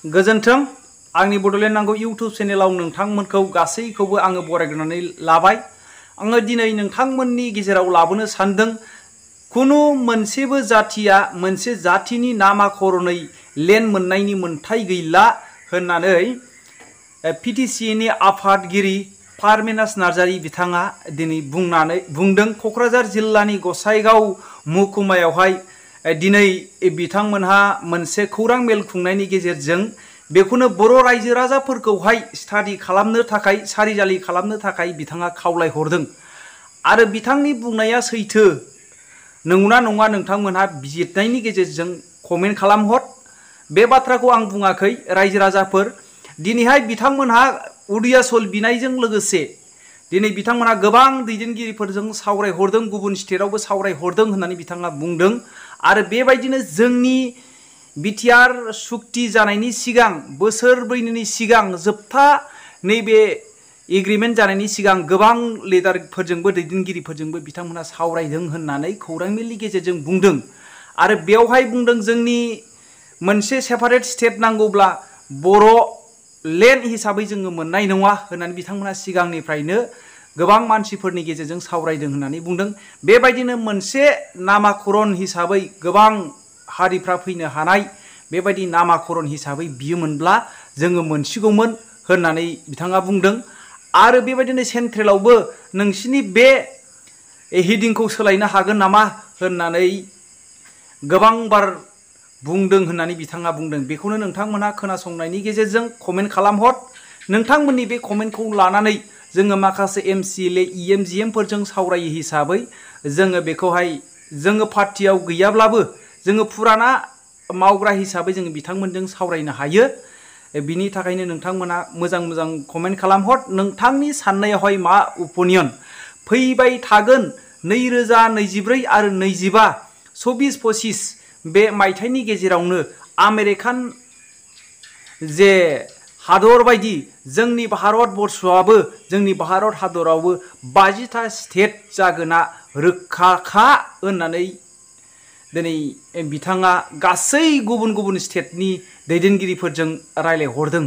गोजोन्थों आंनि बड'लेण्ड नांगौ इउट्युब चेनेलाव नोंथांमोनखौ गासैखौबो आङो बरायग्रोनानै लाबाय। आङो दिनै नोंथांमोननि गेजेराव लाबोनो सानदों कुनु मोनसेबो जाथिया मोनसे जाथिनि नामाखरनै लेन्ड मोननायनि मोन्थाय गैला होननानै पिटिसिनि आफादगिरि पारमेनास नार्जारी बिथाङा दिनै बुंदों। क'क्राझार जिल्लानि गसाइगाव महकुमायावहाय दिनै बिथांमोनहा मोनसे खौरां मेल खुंनायनि गेजेरजों बेखौनो बर' रायजो राजाफोरखौहाय स्टाडि खालामनो थाखाय सारिजालि खालामनो थाखाय बिथाङा खावलायहरदों आरो बिथांनि बुंनाया सैथो नंगौना नङा नोंथांमोनहा बिजिरनायनि गेजेरजों कमेन्ट खालामहर। बे बाथ्राखौ आं बुङाखै रायजो राजाफोर। दिनैहाय बिथांमोनहा उदियासल बिनायजों लोगोसे दिनै बिथांमोनहा गोबां दैदेनगिरिफोरजों सावरायहरदों, गुबुन स्टेटआवबो सावरायहरदों होननानै बिथाङा बुंदों आरो बेबायदिनो जोंनि बिटिआर सुक्ति जानायनि सिगां बोसोरब्रैनि सिगां जोबथा नैबे एग्रिमेन्ट जानायनि सिगां गोबां लिडारफोरजोंबो दैदेनगिरिफोरजोंबो बिथांमोनहा सावरायदों होननानै खौरां मेलनि गेजेरजों बुंदों आरो बेवहाय बुंदों जोंनि मोनसे सेपारेट स्टेट नांगौब्ला बर' लेन्ड हिसाबै जोङो मोननाय नङा होननानै बिथांमोनहा सिगांनिफ्रायनो गोबां मानसिफोरनि गेजेरजों सावरायदों होननानै बुंदों। बेबायदिनो मोनसे नामाकरन हिसाबै गोबां हारिफ्रा फैनो हानाय बेबायदि नामाकरन हिसाबै बियोमोनब्ला जोङो मोनसिगौमोन होननानै बिथाङा बुंदों आरो बेबायदिनो सेन्ट्रेलावबो नोंसिनि बे हेडिंखौ सोलायनो हागोन नामा होननानै गोबांबार बुंदों होननानै बिथाङा बुंदों। बेखौनो नोंथांमोनहा खोनासंनायनि गेजेरजों कमेन्ट खालामहर। नोंथांमोननि बे कमेन्टखौ लानानै जोङो माखासे एमसिएलए इएमजिएमफोरजों सावरायो हिसाबै जोङो बेखौहाय जोङो पार्टियाव गैयाब्लाबो जोङो फुराना मावग्रा हिसाबै जोङो बिथांमोनजों सावरायनो हायो। बिनि थाखायनो नोंथांमोना मोजां मोजां कमेन्ट खालामहर। नोंथांनि साननायावहाय मा अपिनियन फैबाय थागोन 2024 आरो 24-25 बे मायथाइनि गेजेरावनो आमेरिकान जे हादर बायदि जोंनि भारतबर्षआबो जोंनि भारत हादरावबो 50टा स्टेट जागोना रोखाखा होननानै दिनै बिथाङा गासै गुबुन गुबुन स्टेटनि दैदेनगिरिफोरजों रायलायहरदों।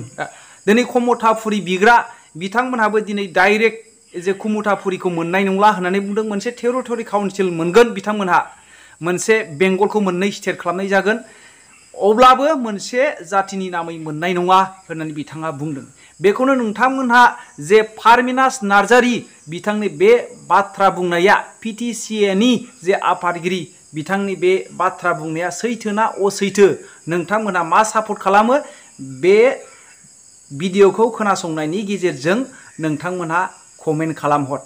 दिनै कमथाफुरि बिग्रा बिथांमोनहाबो दिनै डाइरेक्ट जे कमथाफुरिखौ मोननाय नंला होननानै बुंदों। मोनसे टेरिटरि काउन्सिल मोनगोन बिथांमोनहा, मोनसे बेंगलखौ मोननै स्टेट खालामनाय जागोन, अब्लाबो मोनसे जातिनि नामै मोननाय नङा होननानै बिथाङा बुंदों। बेखौनो नोंथांमोनहा जे पारमेनास नार्जारी बिथांनि बे बाथ्रा बुंनाया पिटिसिनि जे आफादगिरि बिथांनि बे बाथ्रा बुंनाया सैथोना असैथो नोंथांमोनहा मा सापर्ट खालामो बे भिडिअखौ खोनासंनायनि गेजेरजों नोंथांमोनहा कमेन्ट खालामहर।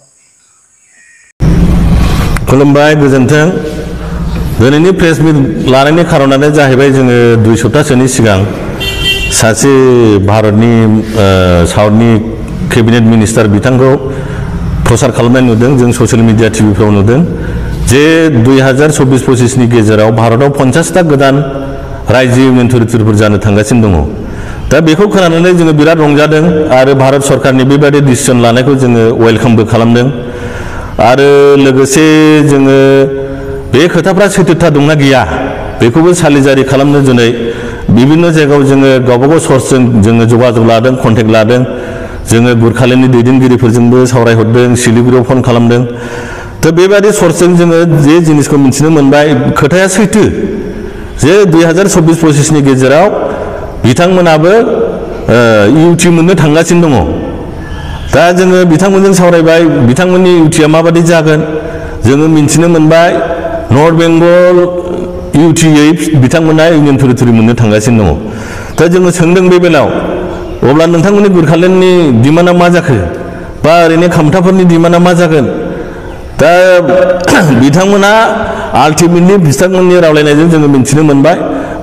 खुलुमबाय, गोजोन्थों। दिनैनि प्रेस मिट लानायनि खारनानो जाहैबाय जोङो 2 सप्ताहसोनि सिगां सासे भारतनि साउथनि केबिनेट मिनिस्टार बिथांखौ प्रसार खालामनाय नुदों, जों ससियेल मिडिया टिभिफ्राव नुदों जे 2024-25 नि गेजेराव भारताव 50टा गोदान रायजो इउनियन टेरिटरिफोर जानो थांगासिनो दङ। दा बेखौ खोनानानै जोङो बिराद रंजादों आरो भारत सरकारनि बेबायदि डिसिसन लानायखौ जोङो वेलकामबो खालामदों आरो लोगोसे जोङो बे खोथाफ्रा सैथोथा दंना गैया बेखौबो सालिजारि खालामनो दिनै बिभिन्न जायगायाव जोङो गावबागाव सर्सजों जोङो जगाजग लादों, कन्टेक्ट लादों। जोङो गुरखालेन्डनि दैदेनगिरिफोरजोंबो सावरायहरदों, सिलिगुरियाव फन खालामदों। थ' बेबायदि सर्सजों जोङो जे जिनिसखौ मिथिनो मोनबाय खोथाया सैथो जे 2024-25 नि गेजेराव बिथांमोनाबो इउटि मोननो थांगासिनो दङ। दा जोङो बिथांमोनजों सावरायबाय बिथांमोननि इउटिआ माबायदि जागोन जोङो मिथिनो मोनबाय। नर्थ बेंगल इउटियै बिथांमोना इउनियन टेरिटरि मोननो थांगासिनो दङ। दा जोङो सोंदों बे बेलायाव अब्ला नोंथांमोननि गुरखालेन्डनि डिमान्डआ मा जाखो बा ओरैनो खामथाफोरनि डिमान्डआ मा जागोन? दा बिथांमोना आल्टिमेटलि बिथांमोननि रावलायनायजों जोङो मिथिनो मोनबाय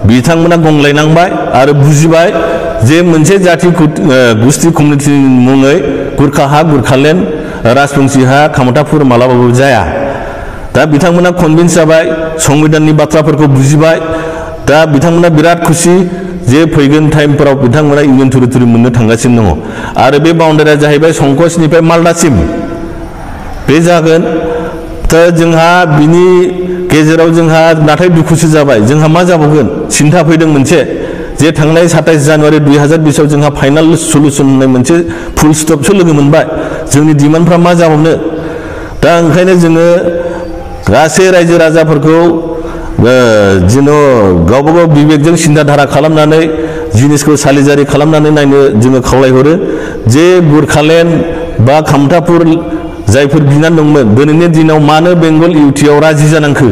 बिथांमोना गंग्लायनांबाय आरो बुजिबाय जे मोनसे जाथि गुस्थि कमिउनिटिनि मुङै गुरखा हा, गुरखालेन्ड, राजबंसि हा, खामथाफोर मालाबाबो जाया। दा बिथांमोना कनभिन्स जाबाय, संबिधाननि बाथ्राफोरखौ बुजिबाय। दा बिथांमोना बिराद खुसि जे फैगोन टाइमफोराव बिथांमोना इउनियन टेरिटरि मोननो थांगासिनो दङ आरो बे बाउन्डारिया जाहैबाय संकसनिफ्राय मालदासिम बे जागोन। दा जोंहा बिनि गेजेराव जोंहा नाथाय दुखुसो जाबाय, जोंहा मा जाबावगोन सिन्था फैदों मोनसे जे थांनाय 27 जानुवारि 2020 आव जोंहा फाइनाल सलुशन होननाय मोनसे फुल स्टपसो लोगो मोनबाय जोंनि डिमान्डफ्रा मा जाबावनो दा ओंखायनो जोङो गासै रायजो राजाफोरखौ जेन' गावबा गाव बिबेकजों सिन्ताधारा खालामनानै जिनिसखौ सालिजारि खालामनानै नायनो जोङो खावलायहरो जे गुरखालेण्ड बा खामथापुर जायफोर बिनानै दंमोन दिनैनि दिनाव मानो बेंगल इउटिआव राजि जानांखो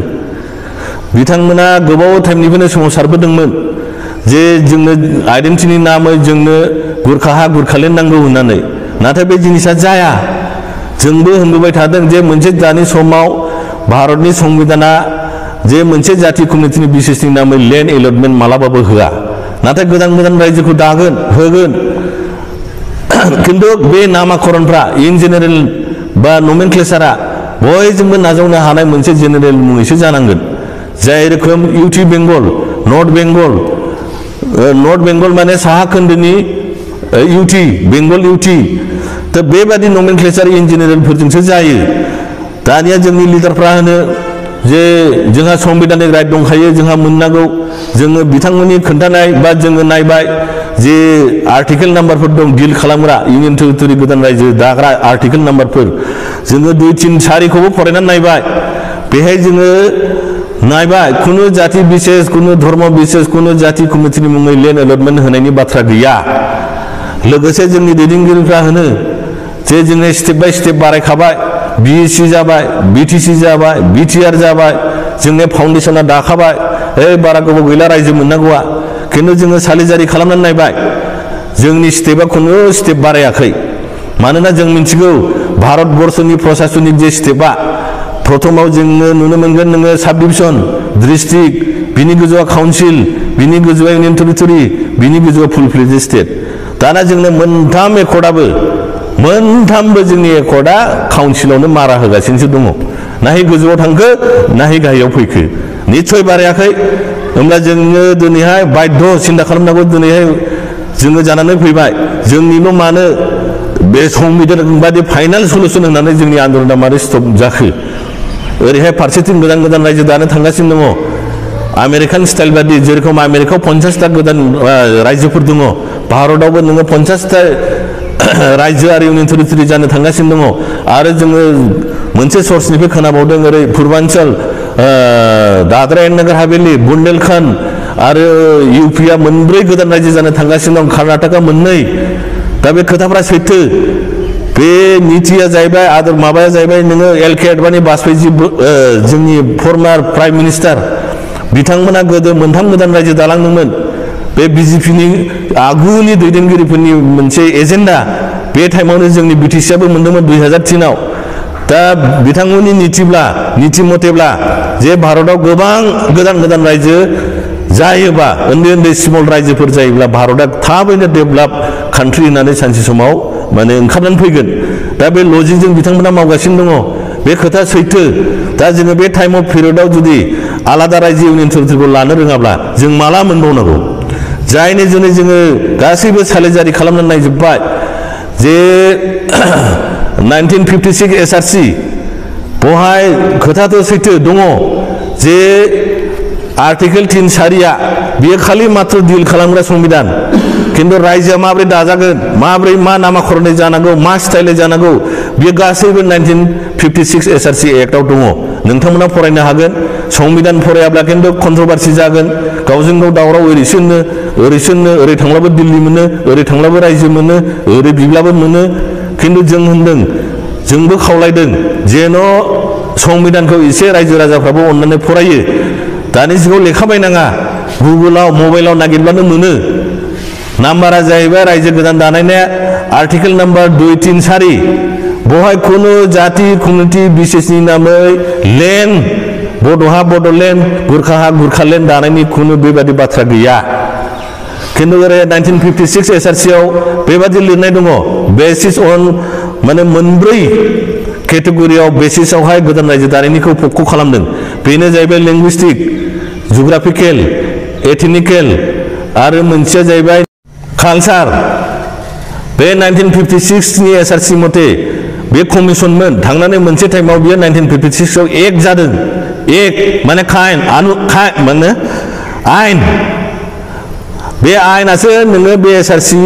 बिथांमोना गोबाव टाइमनिफ्रायनो सोमावसारबोदोंमोन जे जोंनो आइडेन्टिटिनि नामै जोंनो गुरखाहा गुरखालेण्ड नांगौ होननानै नाथाय बे जिनिसा जाया जोंबो होनबोबाय थादों जे मोनसे दानि समाव भारतनि संबिधाना जे मोनसे जाति कमिउनिटिनि बिसेसनि नामै लेन्ड एलटमेन्ट मालाबाबो होआ नाथाय गोदान गोदान रायजोखौ दागोन होगोन किन्तु बे नामाकरणफ्रा इन जेनेरेल बा नमेनक्लेचारा बयजोंबो नाजावनो हानाय मोनसे जेनेरेल मुङैसो जानांगोन जाय रोखोम इउटि बेंगल नर्थ बेंगल माने साहा खोन्दोनि इउटि बेंगल इउटि दा बेबादि नमेनक्लेचार इन जेनेरेलफोरजोंसो जायो दानिया जोंनि लिडारफ्रा होनो जे जोंहा संबिधानिक राइट दंखायो जोंहा मोननांगौ जोङो बिथांमोननि खोन्थानाय बा जोङो नायबाय जे आर्टिकेल नाम्बारफोर दं डिल खालामग्रा इउनियन टेरिटरि गोदान रायजो दाग्रा आर्टिकेल नाम्बारफोर जोङो 2, 3, 4खौबो फरायनानै नायबाय बेहाय जोङो नायबाय खुनु जाति बिसेस खुनु धर्म बिसेस खुनु जाति कमिटिनि मुङै लेन्ड एलटमेन्ट होनायनि बाथ्रा गैया लोगोसे जोंनि दैदेनगिरिफ्रा होनो जे जोङो स्टेप बाय स्टेप बारायखाबाय बिएससि जाबाय बिटिसि जाबाय बिटिआर जाबाय जोंनि फाउन्डेसना दाखाबाय बारा गोबाव गैला रायजो मोननांगौआ किन्तु जोङो सालिजारि खालामनानै नायबाय जोंनि स्टेपआ खुनु स्टेप बारायाखै मानोना जों मिथिगौ भारतबर्षनि प्रशासनिक जे स्टेपआ प्रथमाव जोङो नुनो मोनगोन नोङो साब डिभिजन डिस्ट्रिक्ट बिनि गोजौआ काउन्सिल बिनि गोजौआ इउनियन टेरिटरि बिनि गोजौआ फुल फ्लेजेड स्टेट दाना जोंनो मोनथामबो जोंनि एकर्डआ काउन्सिलावनो मारा होगासिनोसो दङ नाहि गोजौआव थांखो नाहि गाहायाव फैखो निस्सय बारायाखै होमब्ला जोङो दिनैहाय बाध्य सिन्था खालामनांगौ दिनैहाय जोङो जानानै फैबाय जोंनिल' मानो बे संबिधान बादि फाइनाल सलुशन होननानै जोंनि आन्दलना मानो स्टप जाखो ओरैहाय फारसेथिं गोदान गोदान रायजो दानो थांगासिनो दङ आमेरिकान स्टाइल बादि जेरखम आमेरिकायाव 50टा गोदान रायजोफोर दङ भारतआवबो नोङो 50टा रायजो आरो इउनियन टेरिटरि जानो थांगासिनो दङ आरो जोङो मोनसे सर्सनिफ्राय खोनाबावदों ओरै पूर्वांचल दादरा एन्ड नगर हावेली बुन्देलखंड आरो इउपिआ 4 गोदान रायजो जानो थांगासिनो दं कर्नाटका 2 दा बे खोथाफ्रा सैथो बे नीतिया जाहैबाय आदर माबाया जाहैबाय नोङो एलके आडवाणी वाजपेयी जोंनि फर्मार प्राइम मिनिस्टार बिथांमोना गोदो 3 गोदान रायजो दालांदोंमोन बे बिजेपिनि आगुनि दैदेनगिरिफोरनि मोनसे एजेन्डा बे टाइमावनो जोंनि बिटिसिआबो मोनदोंमोन 2003 आव दा बिथांमोननि नीति मथेब्ला जे भारतआव गोबां गोदान गोदान रायजो जायोबा उन्दै स्मल रायजोफोर जायोब्ला भारतआ थाबैनो डेभेलप कान्ट्रि होननानै सानसे समाव माने ओंखारनानै फैगोन दा बे लजिकजों बिथांमोना मावगासिनो दङ बे खोथा सैथो दा जोङो बे टाइम अफ पिरियडआव जुदि आलादा रायजो इउनियन टेरिटरिखौ लानो रोङाब्ला जों माला मोनबावनांगौ जायनि जुनै जोङो गासैबो सालिजारि खालामनानै नायजोब्बाय जे 1956 एसआरसि बहाय खोथाथ' सैथो दङ जे आर्टिकेल 3(4) बियो खालि मात्र डिल खालामग्रा संबिधान किन्तु रायजोआ माब्रै दाजागोन माब्रै मा नामाकरनै जानांगौ मा स्टाइलै जानांगौ बियो गासैबो 1956 एसआरसि एक्टआव दङ नोंथांमोना फरायनो हागोन संबिधान फरायाब्ला किन्तु कन्ट्रभार्सि जागोन गावजों गाव दावराव ओरैसोनो ओरै थांब्लाबो दिल्ली मोनो ओरै थांब्लाबो रायजो मोनो ओरै बिब्लाबो मोनो किन्तु जों होनदों जोंबो खावलायदों जेन' संबिधानखौ एसे रायजो राजाफ्राबो अननानै फरायो दानि जुगाव लेखा बायनाङा गुगोलाव मबाइलाव नागिरब्लानो मोनो नाम्बारा जाहैबाय रायजो गोदान दानायनाया आर्टिकेल नाम्बार 2, 3, 4 बहाय खुनु जाति कमिउनिटि बिसेसनि नामै लेन्ड बड'हा बड'लेण्ड गुरखाहा गुरखालेण्ड दानायनि खुनु बेबादि बाथ्रा गैया किन्तु ओरै 1956 एसआरसिआव बेबादि लिरनाय दङ बेसिस अन माने 4 केटेगरियाव बेसिसावहाय गोदान रायजो दानायनिखौ पक्क खालामदों बेनो जाहैबाय लिंगुइस्टिक जुग्राफिकेल एथनिकेल आरो मोनसेया जाहैबाय कालचार बे 1956 नि एसआरसि मथे बे कमिसनमोन थांनानै मोनसे टाइमाव बियो 1956 आव एक जादों एक माने माने आइन बे आयेनासो नोङो बे एसआरसि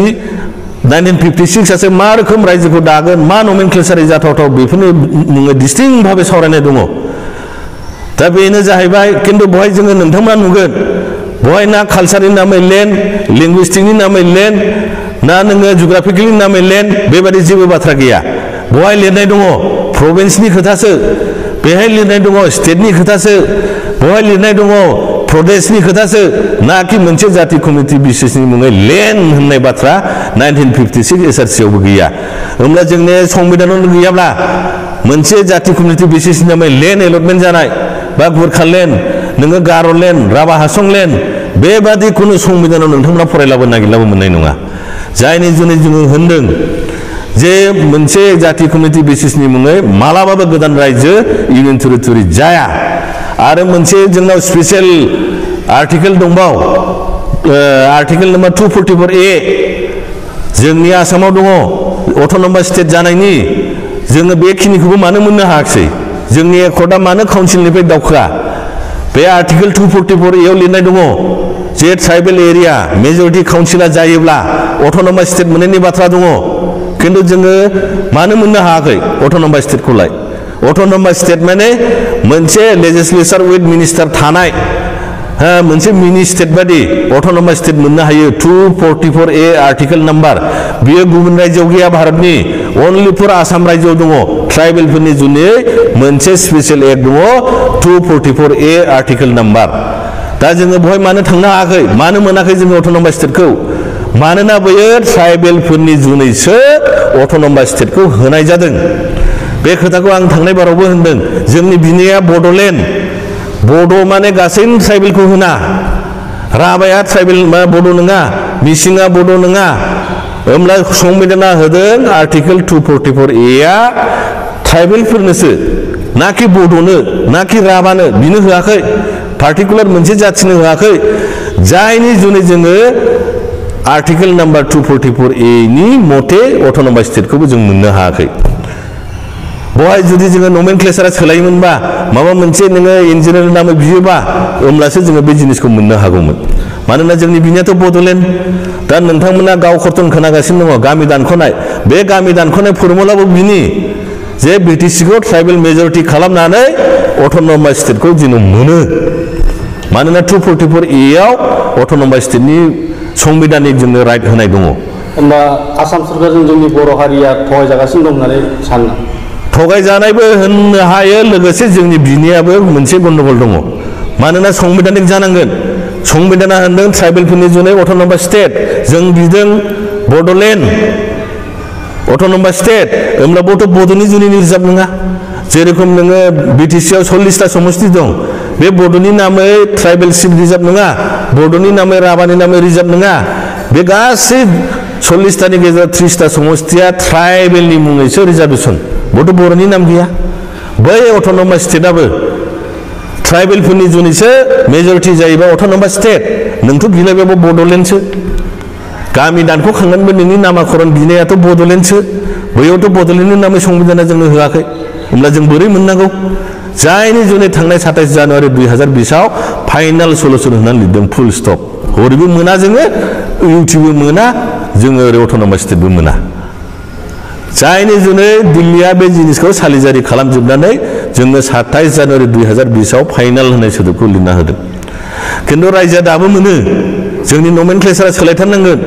1956 आसो मा रोखोम रायजोखौ दागोन मा नमेनक्लेचारै जाथावथाव बेफोरनो नोङो डिस्टिंक्ट भाबे सावरायनाय दङ दा बेनो जाहैबाय खिन्थु बहाय जोङो नोंथांमोना नुगोन बहाय ना कालचारनि नामै लेन्ड लिंगुइस्टिकनि नामै लेन्ड ना नोङो जिअग्राफिकेलनि नामै लेन्ड बेबादि जेबो बाथ्रा गैया बहाय लिरनाय दङ प्रभिन्सनि खोथासो बेहाय लिरनाय दङ स्टेटनि खोथासो बहाय लिरनाय दङ प्रदेशनि खोथासो नाकि मोनसे जाति कमिउनिटि बिसेसनि मुङै लेन्ड होननाय बाथ्रा 1956 एसआरसि आवबो गैया होमब्ला जोंनि संबिधानाव गैयाब्ला मोनसे जाति कमिउनिटि बिसेसनि नामै लेन्ड एलटमेन्ट जानाय बा गुरखालेन्ड नोङो गार'लेन्ड राभा हासंलेन्ड बेबादि खुनु संबिधानाव नोंथांमोना फरायलाबो नागिरलाबो मोननाय नङा जायनि जुनै जोङो होनदों जे मोनसे जाति कमिउनिटि बेसिसनि मुङै मालाबाबो गोदान रायजो इउनियन टेरिटरि जाया आरो मोनसे जोंनाव स्पेशल आर्टिकेल दंबाव आर्टिकेल नम्बर 244A जोंनि आसामाव दङ अट'नमास स्टेट जानायनि जोङो बेखिनिखौबो मानो मोननो हायाखै जोंनि एकर्डआ मानो काउन्सिलनिफ्राय दावखोआ बे आर्टिकेल 244A आव लिरनाय दङ जे ट्राइबेल एरिया मेजरिटि काउन्सिला जायोब्ला अट'नमास स्टेट मोननायनि बाथ्रा दङ खिन्थु जोङो मानो मोननो हायाखै अट'नमास स्टेटखौलाय अट'नमास स्टेट माने मोनसे लेजिस्लेचर विथ मिनिस्टार थानाय मोनसे मिनि स्टेट बादि अट'नमास स्टेट मोननो हायो 244A आर्टिकेल नाम्बार बियो गुबुन रायजोआव गैया भारतनि अनलि फर आसाम रायजोआव दङ ट्राइबेलफोरनि जुनै मोनसे स्पेशल एक्ट दङ 244A आर्टिकेल नाम्बार दा जोङो बहाय मानो थांनो हायाखै मानो मोनाखै जोङो अट'नमास स्टेटखौ मानोना बैयो ट्राइबेलफोरनि जुनैसो अट'नमास स्टेटखौ होनाय जादों बे खोथाखौ आं थांनाय बारावबो होनदों जोंनि बिनाया बड'लेण्ड बड' माने गासै ट्राइबेलखौ होना राभाया ट्राइबेल बड' नङा मिसिङा बड' नङा होमब्ला संबिधाना होदों आर्टिकेल 244A आ ट्राइबेलफोरनोसो नाकि बड'नो नाकि राभानो बिनो होआखै पार्टिकुलार मोनसे जाथिनो होआखै जायनि जुनै जोङो आर्टिकेल नाम्बार 244A नि मथे अट'नमास स्टेटखौबो जों मोननो हायाखै बहाय जुदि जोङो नमेनक्लेचारा सोलायोमोनबा माबा मोनसे नोङो इन्जिनियार नामै बियोबा होमब्लासो जोङो बे जिनिसखौ मोननो हागौमोन मानोना जोंनि बिनियाथ' बड'लेण्ड दा नोंथांमोना गाव खर्तन खोनागासिनो दङ गामि दानख'नाय बे गामि दानख'नाय फर्मुलाबो बिनि जे बिटिसिखौ ट्राइबेल मेजरिटि खालामनानै अट'नमास स्टेटखौ जोङो मोनो मानोना 244A आव अट'नमास स्टेटनि संबिधानिक जोंनो राइट होनाय दङ होमबा आसाम सरकारजों जोंनि बर' हारिया थगायजागासिनो दं होननानै सानो थगायजानायबो होननो हायो लोगोसे जोंनि बिनियाबो मोनसे गन्डगल दङ मानोना संबिधानिक जानांगोन संबिधाना होनदों ट्राइबेलफोरनि जुनै अट'नमास स्टेट जों बिदों बड'लेण्ड अट'नमास स्टेट होमब्लाबोथ' बड'नि जुनै रिजार्भ नङा जेरखम नोङो बिटिसिआव 40टा समस्ति दं बे बड'नि नामै ट्राइबेल सिट रिजार्भ नङा बड'नि नामै राभानि नामै रिजार्भ नङा बे गासै 40टानि गेजेराव 30टा समस्तिया ट्राइबेलनि मुङैसो रिजार्भेसन बड' बर'नि नाम गैया बै अट'नमास स्टेटआबो ट्राइबेलफोरनि जुनैसो मेजरिटि जायोबा अट'नमास स्टेट नोंथ' बिलायबाबो बड'लेण्डसो गामि दानख'खांनानैबो नोंनि नामाकरन बिनायाथ' बड'लेण्डसो बैयावथ' बड'लेण्डनि नामै संबिधाना जोंनो होआखै होमब्ला जों बोरै मोननांगौ जायनि जुनै थांनाय 27 जानुवारि 2020 आव फाइनाल सलुसन होननानै लिरदों फुल स्टप हरैबो मोना जोङो इउटिबो मोना जोङो ओरै अट'नमास स्टेटबो मोना जायनि जुनै दिल्लीया बे जिनिसखौ सालिजारि खालामजोबनानै जोंनो 27 जानुवारि 2020 आव फाइनाल होननाय सोदोबखौ लिरना होदों खिन्थु रायजोआ दाबो मोनो जोंनि नमेनक्लेचारा सोलायथारनांगोन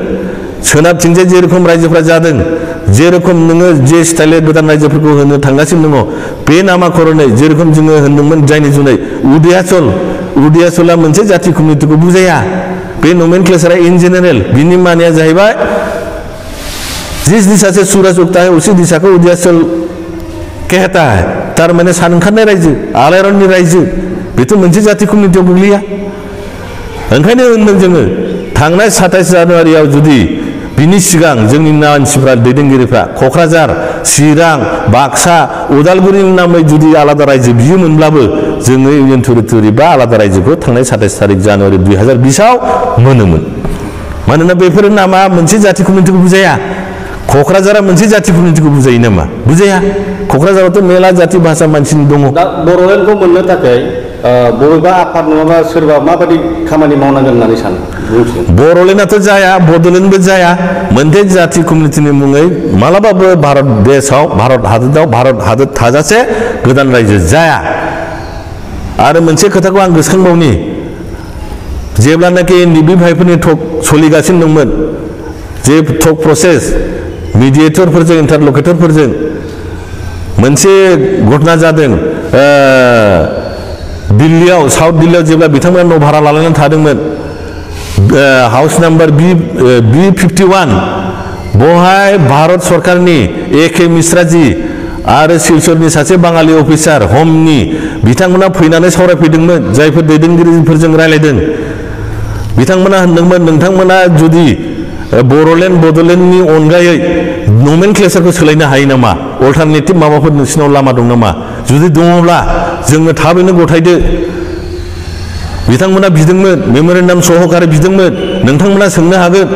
सोनाबथिंजाय जेरखम रायजोफ्रा जादों जेरखम नोङो जे स्टाइले गोदान रायजोफोरखौ होनो थांगासिनो दङ बे नामाकरनै जेरखम जोङो होनदोंमोन जायनि जुनै उदियाचला मोनसे जाति कमिउनिटिखौ बुजाया बे नमेनक्लेचारा इन जेनेरेल बिनि मानिया जाहैबाय जिस दिशा से सूरज उगता है उसी दिशा को उदयाचल कहता है तार माने सान ओंखारनाय रायजो आलायारननि रायजो बेथ' मोनसे जाति कमिउनिटियाव गोग्लैया ओंखायनो होनदों जोङो थांनाय 27 जानुवारियाव जुदि बिनि सिगां जोंनि मानसिफ्रा दैदेनगिरिफ्रा क'क्राझार चिरां बाक्सा उदालगुरिनि नामै जुदि आलादा रायजो बियोमोनब्लाबो जोङो इउनियन टेरिटरि बा आलादा रायजोखौ थांनाय 27 तारिख जानुवारि 2020 आव मोनोमोन मानोना बेफोर नामा मोनसे जाति कमिउनिटिखौ बुजाया क'क्राझारा मोनसे जाति कमिउनिटिखौ बुजायो नामा बुजाया क'क्राझारावथ' मेला जाति भाषा मानसिनि दङ दा बड'लेण्डखौ मोननो थाखाय बबेबा आफाद नङाबा सोरबा माबायदि खामानि मावनांगोन होननानै सानो बर'लेण्डआथ' जाया बड'लेण्डबो जाया मोनसे जाथि कमिउनिटिनि मुङै मालाबाबो भारत देशआव भारत हादर थाजासे गोदान रायजो जाया आरो मोनसे खोथाखौ आं गोसोखांबावनि जेब्लानाखि NDP भाइफोरनि टक सोलिगासिनो दंमोन जे टक प्रसेस मिडिएटरफोरजों इन्टारलकेटरफोरजों मोनसे घटना जादों दिल्लीयाव साउथ दिल्लीयाव जेब्ला बिथांमोना न' भारा लालायनानै थादोंमोन हाउस नाम्बार B51 बहाय भारत सरकारनि AK मिश्राजी आरो सिलचरनि सासे बाङालि अफिसार हमनि बिथांमोना फैनानै सावरायफैदोंमोन जायफोर दैदेनगिरिफोरजों रायलायदों बिथांमोना होनदोंमोन नोंथांमोना जुदि बड'लेण्डनि अनगायै नमेनक्लेचारखौ सोलायनो हायो नामा अल्टारनेटिभ माबाफोर नोंसिनाव लामा दं नामा जुदि दङब्ला जोंनो थाबैनो गथायदो बिथांमोना बिदोंमोन मेमोरेन्डाम सहकारि बिदोंमोन नोंथांमोना सोंनो हागोन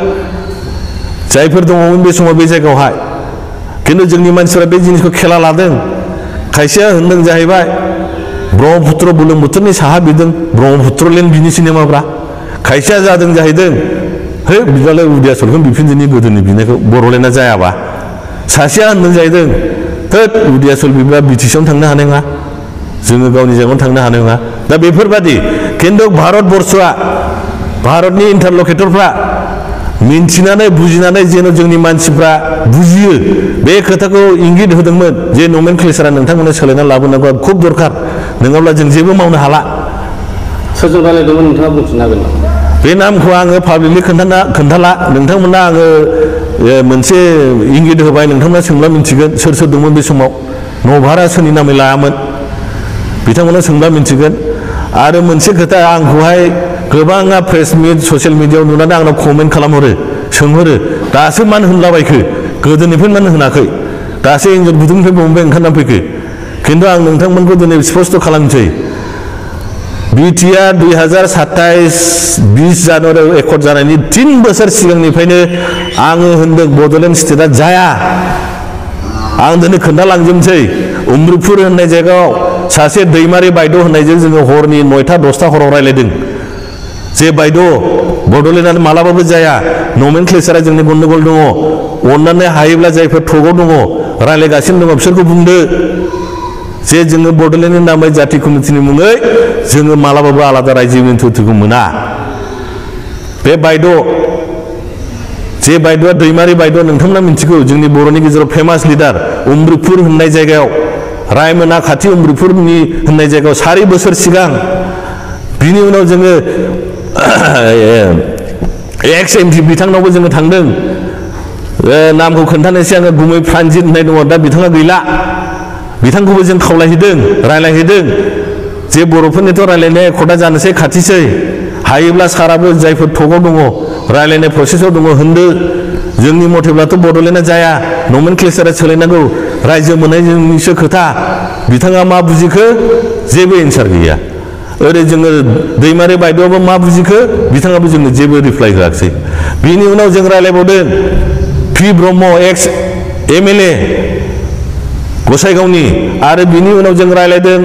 जायफोर दङमोन बे समाव बे जायगायावहाय खिन्थु जोंनि मानसिफोरा बे जिनिसखौ खेला लादों खायसेया होनदों जाहैबाय ब्रह्मपुत्र बुरलुंबुथुरनि साहा बिदों ब्रह्मपुत्रलेण्ड बिनिसै नामाब्रा खायसेया जादों जाहैदों है बिदिबालाय उदियासलखौ बिफिनजोनि गोदोनि बिनायखौ बर'लेण्डआ जायाबा सासेया होनदों जाहैदों थोद उदियासल बिबा बिटिसियावनो थांनो हानाय नङा जोङो गावनि जायगायावनो थांनो हानाय नङा दा बेफोरबादि खिन्थु भारतबर्षआ भारतनि इन्टारलकेटरफ्रा मिन्थिनानै बुजिनानै जेन' जोंनि मानसिफ्रा बुजियो बे खोथाखौ इंगित होदोंमोन जे नमेनक्लेचारा नोंथांमोना सोलायना लाबोनांगौआ खुब दरखार नङाब्ला जों जेबो मावनो हाला सोरजों रायलायदोंमोन नोंथाङा बुंफिननो हागोन नामा बे नामखौ आङो पाब्लिकलि खोन्थाला नोंथांमोना आङो मोनसे इंगित होबाय नोंथांमोना सोंब्ला मिन्थिगोन सोर सोर दंमोन बे समाव न' भारा सोरनि नामै लायामोन बिथांमोना सोंब्ला मिन्थिगोन आरो मोनसे खोथा आंखौहाय गोबाङा प्रेस मिट ससियेल मिडियायाव नुनानै आंनाव कमेन्ट खालामहरो सोंहरो दासो मानो होनलाबायखो गोदोनिफ्राय मानो होनाखै दासो एन्जर गुदुंनिफ्राय बबेनिफ्राय ओंखारनानै फैखो खिन्थु आं नोंथांमोनखौ दिनै स्पष्ट खालामसै बिटिआ 2027-20 जानुवारियाव एकर्ड जानायनि 3 बोसोर सिगांनिफ्रायनो आङो होनदों बड'लेण्ड स्टेटआ जाया आं दिनै खोन्थालांजोबसै अमृतपुर होननाय जायगायाव सासे दैमारि बायद' होननायजों जोङो हरनि 9टा-10टा हराव रायलायदों जे बायद' बड'लेण्डआनो मालाबाबो जाया नमेनक्लेचारा जोंनि गन्डगल दङ अननानै हायोब्ला जायफोर टकआव दङ रायलायगासिनो दङ बिसोरखौ बुंदो जे जोङो बड'लेण्डनि नामै जाथि कमिटिनि मुङै जोङो मालाबाबो आलादा रायजो इउनिटिखौ मोना बे बायद' जे बायद'आ दैमारि बायद' नोंथांमोना मिन्थिगौ जोंनि बर'नि गेजेराव फेमास लिडार अमृतपुर होननाय जायगायाव रायमोना खाथि अमृतपुरनि होननाय जायगायाव 4 बोसोर सिगां बिनि उनाव जोङो एक्स MP बिथांनावबो जोङो थांदों नामखौ खोन्थानोसै आङो गुमै प्रानजित होननाय दङ दा बिथाङा गैला बिथांखौबो जों खावलायहैदों रायलायहैदों जे बर'फोरनिथ' रायलायनाय एकर्डा जानोसै खाथिसै हायोब्ला साराबो जायफोर टकआव दङ रायलायनाय प्रसेसआव दङ होनदो जोंनि मथेब्लाथ' बड'लेण्डआ जाया नमेनक्लेचारा सोलायनांगौ रायजो मोननायनिसो खोथा बिथाङा मा बुजिखो जेबो एन्सार गैया ओरै जोङो दैमारि बायद'आबो मा बुजिखो बिथाङाबो जोंनो जेबो रिप्लाइ होआखिसै बिनि उनाव जों रायलायबावदों पि ब्रह्म एक्स MLA गसाइगावनि आरो बिनि उनाव जों रायलायदों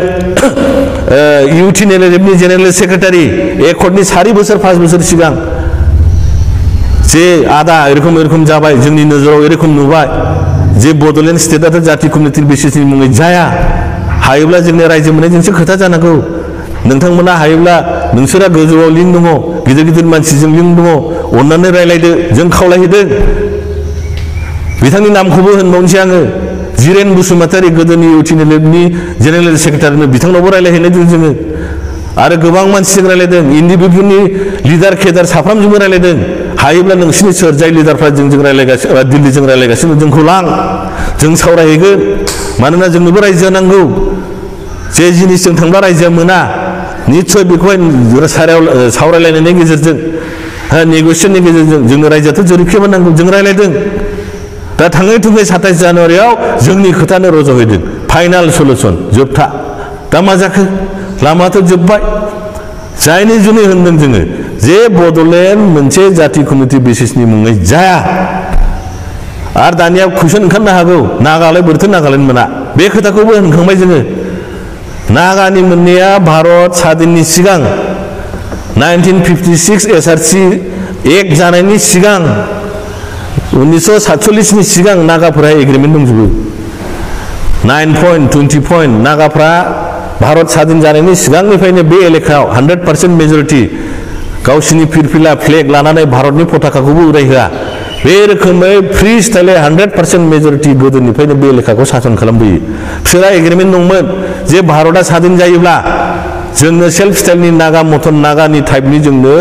UTNLFनि जेनेरेल सेक्रेटारि एकर्डनि 4 बोसोर 5 बोसोर सिगां जे आदा एरखम जाबाय जोंनि नोजोराव एरखम नुबाय जे बड'लेण्ड स्टेटआथ' जाथि कमिउनिटि बेसिसनि मुङै जाया हायोब्ला जोंनि रायजो मोननायजोंसो खोथा जानांगौ नोंथांमोना हायोब्ला नोंसोरा गोजौआव लिंक दङ गिदिर गिदिर मानसिजों लिंक दङ अननानै रायलायदो जों खावलायहैदों बिथांनि नामखौबो होनबावनोसै आङो जिरेन बसुमतारी गोदोनि UTNLFनि जेनेरेल सेक्रेटारिनो बिथांनावबो रायलायहैनायदों जोङो आरो गोबां मानसिजों रायलायदों NDPनि लिडार केडार साफ्रामजोंबो रायलायदों हायोब्ला नोंसिनि सोर जाय लिडारफ्रा जोंजों रायलायगासिनो दिल्लीजों रायलायगासिनो जोंखौ लां जों सावरायहैगोन मानोना जोंनोबो रायजोआ नांगौ जे जिनिसजों थांब्ला रायजोआ मोना निस्सय बेखौहाय सावरायलायनायनि गेजेरजों नेगसियेसननि गेजेरजों जोंनो रायजोआथ' जरिखियाबो नांगौ जों रायलायदों दा थाङै 27 जानुवारियाव जोंनि खोथानो रज'हैदों फाइनाल सलुसन जोबथा दा मा जाखो लामाथ' जोब्बाय जायनि जुनै होनदों जोङो जे बड'लेण्ड मोनसे जाथि कमिउनिटि बेसिसनि मुङै जाया आरो दानिया कुइसन ओंखारनो हागौ नागालेण्ड बोरैथो नागालेण्ड मोना बे खोथाखौबो होनखांबाय जोङो नागानि मोननाया भारत स्वाधीननि सिगां 1956 एसआरसी एक्ट जानायनि सिगां 1947 नि सिगां नागाफोरा एग्रिमेन्ट दंजोबो 9 पॉइंट 20 पॉइंट नागाफ्रा भारत स्वाधीन जानायनि सिगांनिफ्रायनो बे एलेकायाव 100% मेजरिटी गावसिनि फिरफिला फ्लेग लानानै भारतनि पताकाखौबो उरायहोआ बे रोखोमै फ्री स्टाइलै 100% मेजरिटी गोदोनिफ्रायनो बे एलेकाखौ सासन खालामबोयो बिसोरहा एग्रिमेन्ट दंमोन जे भारतआ स्वाधीन जायोब्ला जोंनो सेल्फ स्टाइलनि नागा मटन नागानि टाइपनि जोंनो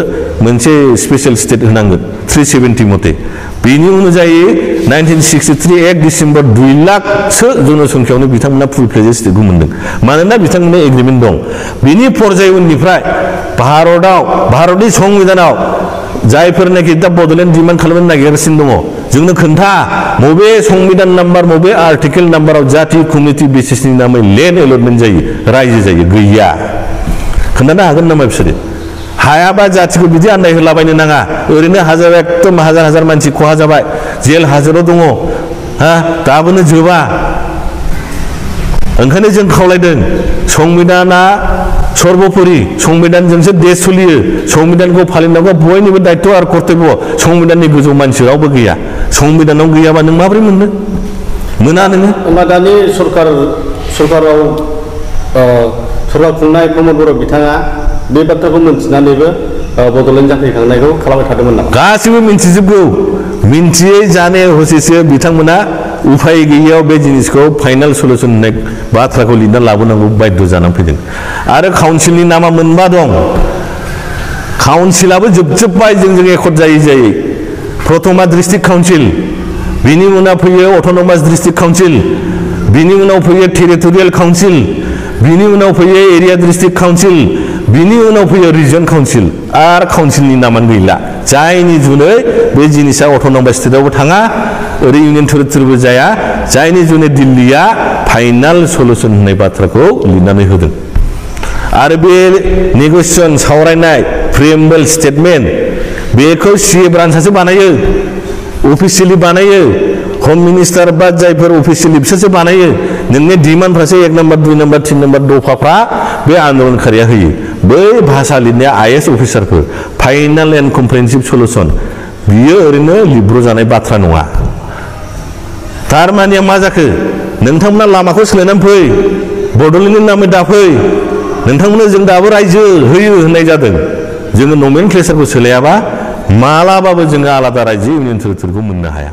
मोनसे स्पेशल स्टेट होनांगोन 370 मते बेनि अनुजायै 1963 1 डिसेम्बर 2 लाखसो जनसंख्यायावनो बिथांमोना फुल फ्लेजेड स्टेटखौ मोनदों मानोना बिथांमोनना एग्रिमेन्ट दं बिनि पर्याय उननिफ्राय भारतनि संबिधानाव जायफोरनाखि दा बड'लेण्ड डिमान्ड खालामनो नागिरगासिनो दङ जोंनो खोन्था बबे संबिधान नाम्बार बबे आर्टिकेल नाम्बाराव जाति कमिउनिटि बेसिसनि नामै लेन्ड एलटमेन्ट जायो रायजो जायो गैया खोन्थानो हागोन नामा बिसोरो हायाबा जातिखौ बिदि आन्दाय होलाबायनो नाङा ओरैनो एकदम हाजार मानसि खहा जाबाय जेल हाजराव दङ हा दाबोनो जोबा ओंखायनो जों खावलायदों संबिधाना सर्वोपरि संबिधानजोंसो देश सोलियो संबिधानखौ फालिनांगौ बयनिबो दायित्व आरो कर्तब्य संबिधाननि गोजौ मानसि रावबो गैया संबिधानाव गैयाबा नों माबोरै मोननो मोना नोङो होमबा दानि सरकार खुंनाय प्रमद बर' बिथाङा बे बाथ्राखौ मिन्थिनानैबो बड'लेण्ड जाफैखांनायखौ खालामबाय थादोंमोन नामा गासिबो मिन्थिजोबगौ मिन्थियै जाने हसेसो बिथांमोना उफाय गैयैयाव बे जिनिसखौ फाइनाल सलुसन होननाय बाथ्राखौ लिरना लाबोनांगौ बाध्य जानानै फैदों आरो काउन्सिलनि नामा मोनबा दं काउन्सिलाबो जोबजोब्बाय जोंजों एकर्ड जायै प्रथमा डिस्ट्रिक्ट काउन्सिल बिनि उनाव फैयो अट'नमास डिस्ट्रिक्ट काउन्सिल बिनि उनाव फैयो टेरिटरियेल काउन्सिल बिनि उनाव फैयो एरिया डिस्ट्रिक्ट काउन्सिल बिनि उनाव फैयो रिजन काउन्सिल आरो काउन्सिलनि नामानो गैला जायनि जुनै बे जिनिसा अट'नमास स्टेटआवबो थाङा ओरै इउनियन टेरिटरिबो जाया जायनि जुनै दिल्लीया फाइनाल सलुसन होननाय बाथ्राखौ लिरनानै होदों आरो बे नेगोसिएशन सावरायनाय प्रिएम्बल स्टेटमेन्ट बेखौ सीए ब्रान्चआसो बानायो अफिसियेलि बानायो होम मिनिस्टार बा जायफोर अफिसियेलि बिसोरसो बानायो नोंनि डिमान्डफ्रासो 1 नम्बर 2 नम्बर 3 नम्बर दफाफ्रा बे आन्दलनकारिया होयो बै भाषा लिरनाया आईएएस अफिसारफोर फाइनाल एन्ड कमप्रिहेन्सिभ सलुसन बियो ओरैनो लिब्र' जानाय बाथ्रा नङा थारमाने मा जाखो नोंथांमोना लामाखौ सोलायनानै फै बड'लेण्डनि नामै दाफै नोंथांमोना जों दाबो रायजो होयो होननाय जादों जोङो नमेनक्लेचारखौ सोलायाबा मालाबाबो जोङो आलादा रायजो इउनियन टेरिटरिखौ मोननो हाया